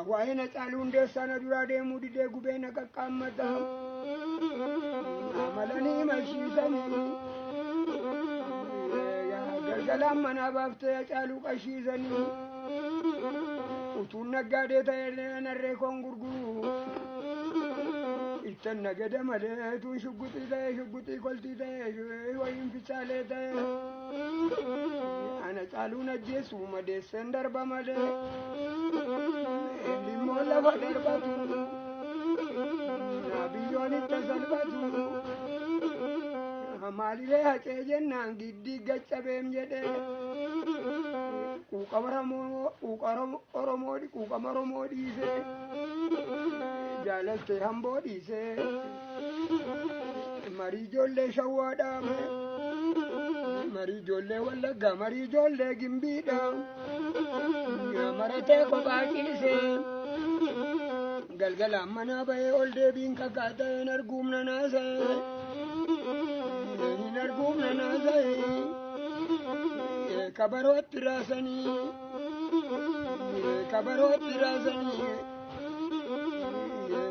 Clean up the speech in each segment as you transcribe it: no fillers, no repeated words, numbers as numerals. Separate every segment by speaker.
Speaker 1: Waa'ee na caaluu hundeessaa na duraa deemuu didee gubee na qaqqaammata. Amalanii malchiisanii. Galgalaan manaa baaftee caaluu qashiisanii. Utuun naggaadee ta'ee narree koon gurguru. Ittan nagada malee utuun shugguxii ta'ee shugguxii koltii ta'ee wayiin fichaalee ta'ee. Ana caaluun ajjeesu madeesseen darba malee. Limmoo lafa darbatu. Biyyoon itti salphatu. Maaliree hacee jennaan giddii gaccabeem jedhee. Quuqama Oromoo dhiisee. Jaalaltee hamboo dhiisee. Marii ijoollee shawwaa dhaame. Marii ijoollee wallaggaa marii ijoollee gimbiidha. Maratee kophaa ciisee. Galgalaan manaa bahee ol deebiin kakaatee hin arguum nanaasee. Hin arguum nanaasee. Kabarootti raasanii. Kabarootti raasanii.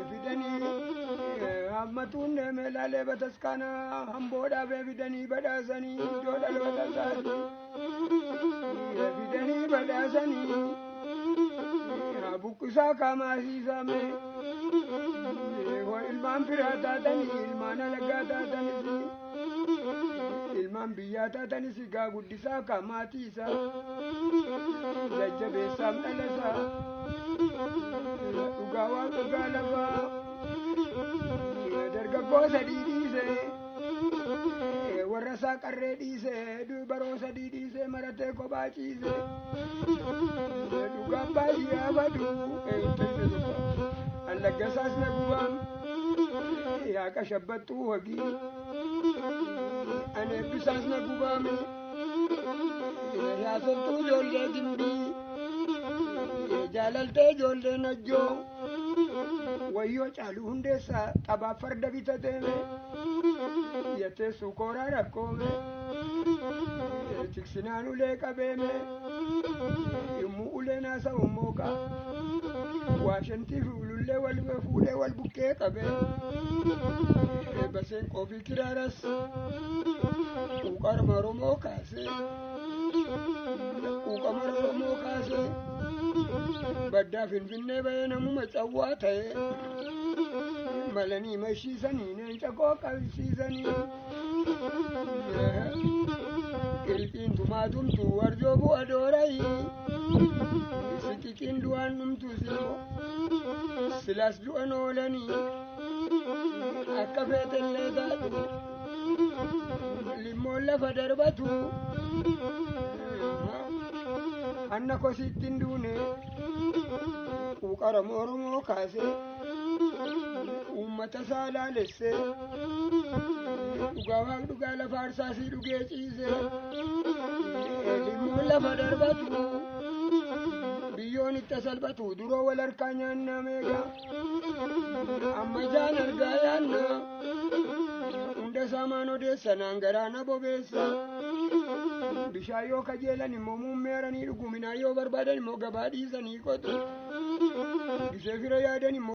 Speaker 1: Fidanii. Hammatuun deemee laalee bataskaana hamboo dhaabee fidanii badhaasanii iddoo dhaloota isaanii. Fidanii badhaasanii. Buqqisaa kaamaasiisame. Ilmaan firaa taatanii ilmaan alagaa taatanis. Ilmaan biyyaa taatanis gaa guddisaa kaamaatiisa. Jajjabeessaaf dhalasaa. Dhugaa waan dhugaa lafaa. Dargaggoo sadii dhiise. Warra isaa qarree dhiise. Baroo sadii dhiise maratee kophaa ciise. Dhugaan baay'ee abadu. Allaggasaas na gubaan. Yaaqa shabbattuu hogii. Ani eebbisaas na gubaame. Yaasoftuu ijoollee gimbii. Jaalaltee ijoollee najjoo. Wayyoo caaluu hundeessaa xabaaf farda bitateeme. Yatteessuu kooraa rakkoome. Tiksinaan ulee qabeeme. Yommuu uleen haasa'u mooqa. Waashantii fi ulullee wal fuudhee wal bukkee qabee. Baseen qoofii kiraaras. Quuqarma Oromoo kaasee. Quuqama Oromoo kaasee. Baddaa Finfinnee bahee namuma cawwaa ta'ee. Malanii mashiisanii leenca koo qabsiisanii. Qilxiin tumaa tumtu warjoo bu'a doorayi. Siqiqiin du'aan dhumtu silmoo. Silaas du'an oolanii. Akka feetellee taatu. Limmoon lafa darbatu. Hanna kosiitti hin duune. Quuqarama Oromoo kaasee. Uummata isaa laalessee. Dhugaa waan dhugaa lafa aarsaasii dhugee ciisee. Limmoon lafa darbatu. Biyyoon itti salphatu duroo wal harkaa nyaannaa meeqa. Amma jaan argaa yaanna. Hunda saamaan odeessa naan garaa na bobeessa. Bishaan yoo kajeelan immoo muummee haranii dhugu midhaan yoo barbaadan immoo gabaa dhiisanii qotu. Gisee fira yaadan immoo.